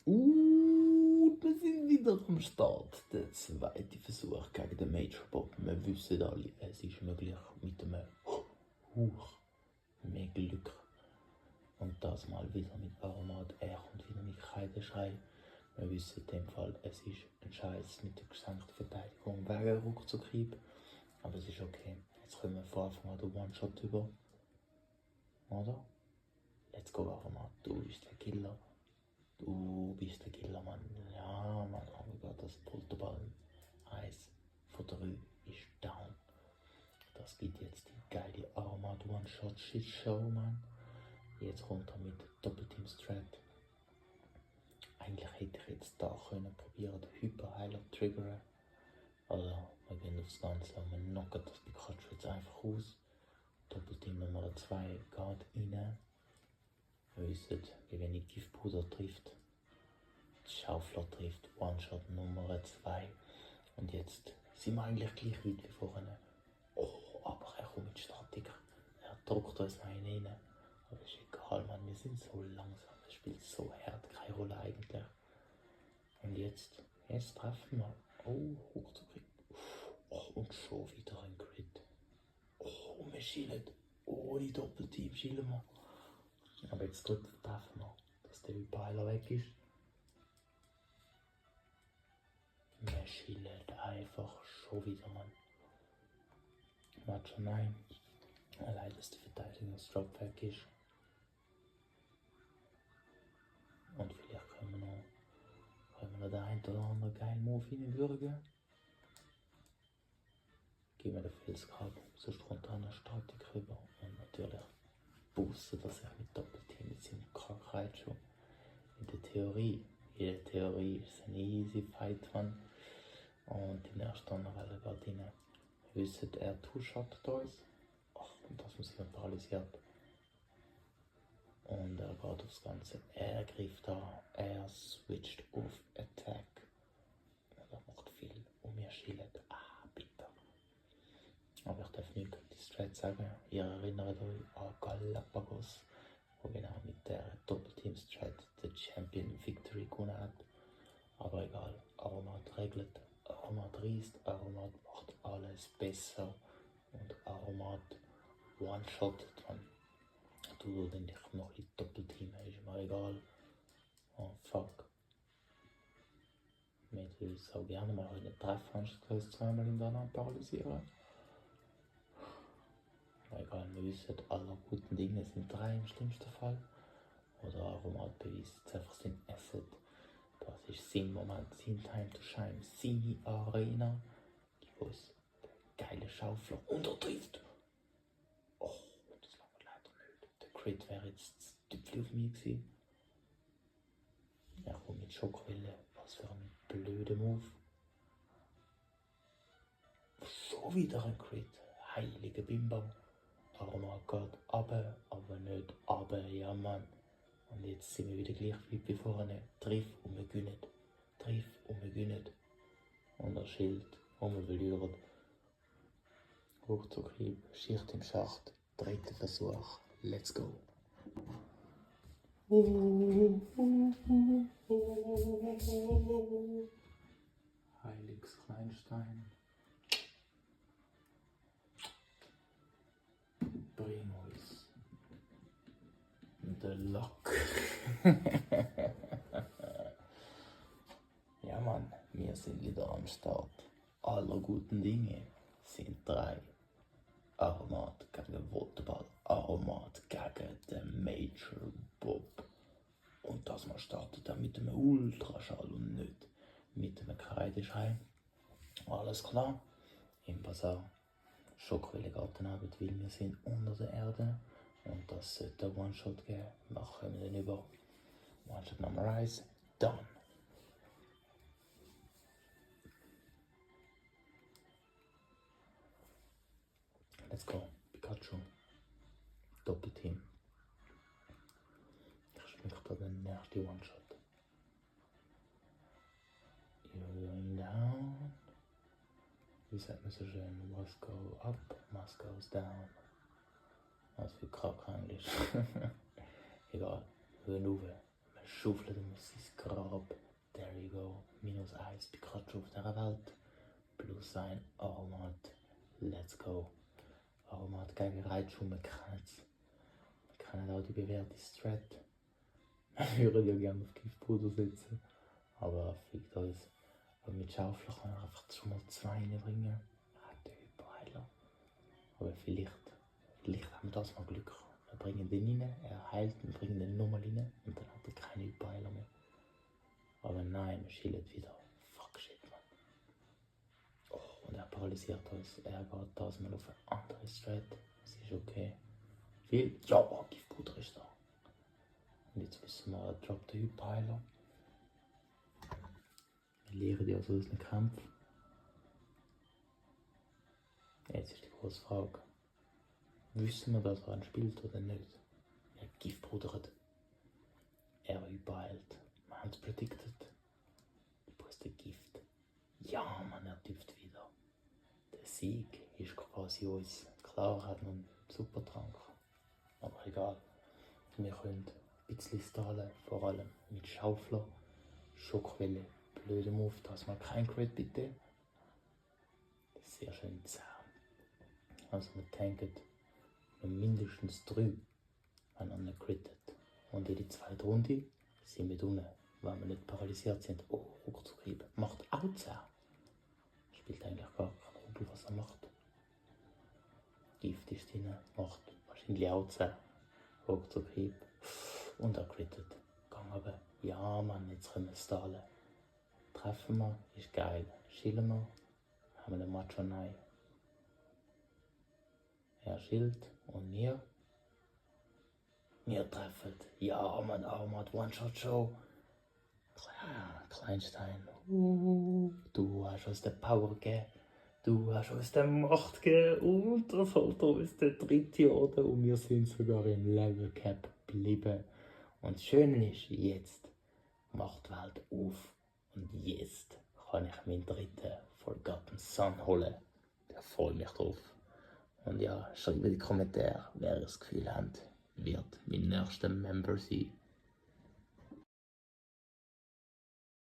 Wir sind wieder am Start. Der zweite Versuch gegen den Major Bob. Wir wissen alle, es ist möglich mit einem Huch mehr Glück. Und das mal wieder mit Aromat. Er kommt wieder mit Kreideschrei. Wir wissen in dem Fall, es ist ein Scheiß mit der gesenkten Verteidigung wegen Ruckzuckhieb. Aber es ist okay. Jetzt können wir von Anfang an den One-Shot über. Oder? Let's go, Aromat. Du bist der Killer. Du bist der Killer, Mann. Ja, Mann. Oh mein Gott, das Pulterball. Eis von der Rue ist down. Das gibt jetzt die geile Aromat One-Shot-Shit-Show, Mann. Jetzt kommt er mit Doppelteam-Strat. Eigentlich hätte ich jetzt da können probieren, den Hyper-Heiler zu triggern. Also, wir gehen aufs Ganze und wir knocken das Pikachu jetzt einfach aus. Doppelteam Nummer 2 geht rein. Wir wissen, wie wenig Giftpuder trifft. Die Schaufler trifft One-Shot Nummer 2. Und jetzt sind wir eigentlich gleich weit wie vorhin. Oh, aber er kommt mit Statik. Er drückt uns noch rein. Aber ist egal, Mann, wir sind so langsam. Es spielt so hart, keine Rolle eigentlich. Und jetzt treffen wir. Oh, hochzukriegen. Oh, und schon wieder ein Crit. Oh, und wir schillen. Oh, die Doppelteam schillen wir. Aber jetzt treffen wir, dass der Hyperheiler weg ist. Wir schillen einfach schon wieder, Mann. Matcha nein. Allein, dass der Verteidigungsdrop weg ist. Und vielleicht können wir noch den einen oder anderen geilen Move hineinwürgen. Geben wir den Filzgrab, sonst kommt da eine Statik rüber. Und natürlich boostet er sich mit Doppelteam mit seinem Kakaitschuh. In der Theorie ist es ein easy Fight, Mann. Und die nächste Donnerwelle geht rein. Wir wissen, er two-shottet uns. Ach, und das muss ich paralysiert. Und er geht aufs Ganze. Er greift da. Er switcht auf Attack. Und er macht viel. Und wir schillen. Ah, bitter. Aber ich darf nicht die Strat sagen. Ihr erinnert euch an Galapagos, wo genau mit der Doppelteam-Strat der Champion Victory gewonnen hat. Aber egal. Aromat regelt. Aromat reißt. Aromat macht alles besser. Und Aromat one-shottet man. Du den dich noch in Doppelteam, ist mir egal. Oh fuck. Mit will so gerne mal einen Treffer anstatt zweimal hintereinander paralysieren. Egal, wir wissen, alle guten Dinge sind 3 im schlimmsten Fall. Oder Aromat beweist einfach sein Asset. Das ist sein Moment, sein Time to shine, seine Arena. Gib uns den geilen Schaufler und er trifft. Oh, das lange leider nicht. Der Crit wäre jetzt das Tüpfel auf mich gewesen. Er kommt mit Schockwelle. Was für ein blöder Move. Schon wieder ein Crit. Heilige Bimbam. Aromat geht runter, aber nicht runter, ja Mann. Und jetzt sind wir wieder gleich wie vorne. Triff und wir gewinnen. Triff und wir gewinnen. Und er Schild und wir verlieren. Ruckzuckhieb, Schicht im Schacht. 3. Versuch. Let's go. Heiliges Kleinstein. Bring uns der Lock. Ja Mann, wir sind wieder am Start. Aller guten Dinge sind 3. Aromat gegen Waterball. Aromat gegen den Major Bob. Und das mal startet er mit einem Ultraschall und nicht mit einem Kreideschrei. Alles klar. Im Bazar. Schockwelle geht dann Abend, weil wir sind unter der Erde. Und das sollte ein One-Shot geben. Machen wir den über. One-Shot Nummer 1. Done. Let's go. Pikachu. Doppelteam. Ich schmecke da den nächsten One-Shot. You're going down. Wie sagt man so schön? Must go up, must goes down. Was für Kack-Englisch. Egal. Wir gehen rauf. Wir schaufelt ihm sein Grab. There you go. -1 Pikachu auf dieser Welt. +1 Armat. Let's go. Armat gegen Raichu, wir kennen es. Wir kennen auch die bewährte Strat. Wir würden ja gerne auf Giftbruder sitzen. Aber fickt uns. Aber mit Schaufler kann er einfach schon mal 2 reinbringen. Er hat den Hyperheiler. Aber vielleicht haben wir das mal Glück. Wir bringen den rein, er heilt, wir bringen den nochmal rein und dann hat er keine Hyperheiler mehr. Aber nein, wir schillen wieder. Fuck shit, man. Oh, und er paralysiert uns. Er geht das mal auf eine andere Strat. Das ist okay. Viel. Ja, Giftbruder ist da. Und jetzt müssen wir drop den Hyperheiler. Wir lernen die aus unseren Kampf. Jetzt ist die große Frage. Wissen wir, dass er ihn spielt oder nicht? Er Giftbrudert. Er übereilt. Wir haben es predicted. Du brauchst ein Gift. Ja, man, er tüpft wieder. Der Sieg ist quasi uns. Klar, er hat noch einen Supertrank. Aber egal. Wir können ein bisschen stallen, vor allem mit Schaufler, Schockwelle, blöde Move, dass man kein Crit bitte. Sehr schön zäh. Also wir tanken noch mindestens 3, wenn er nicht crittet. Und in die zweite Runde sind wir unten, weil wir nicht paralysiert sind. Oh, Ruckzuckhieb. Macht auch 10. Spielt eigentlich gar keine Rolle, was er macht. Gift ist drin, macht wahrscheinlich auch 10. Ruckzuckhieb. Und er crittet. Gang aber. Ja, Mann, jetzt können wir stallen. Treffen wir, ist geil. Schillen wir, haben wir den Macho nein. Er schilt und wir treffen. Ja, Mann, Armat, One-Shot-Show. Kleinstein. Du hast uns den Power gegeben. Du hast uns den Macht gegeben. Und das hat uns der 3. Orden. Und wir sind sogar im Level Cap geblieben. Und das Schöne ist, jetzt macht die Welt auf. Und jetzt kann ich meinen 3. Forgotten Son holen. Da freue ich mich drauf. Und ja, schreibt in die Kommentare, wer das Gefühl hat, wird mein nächster Member sein.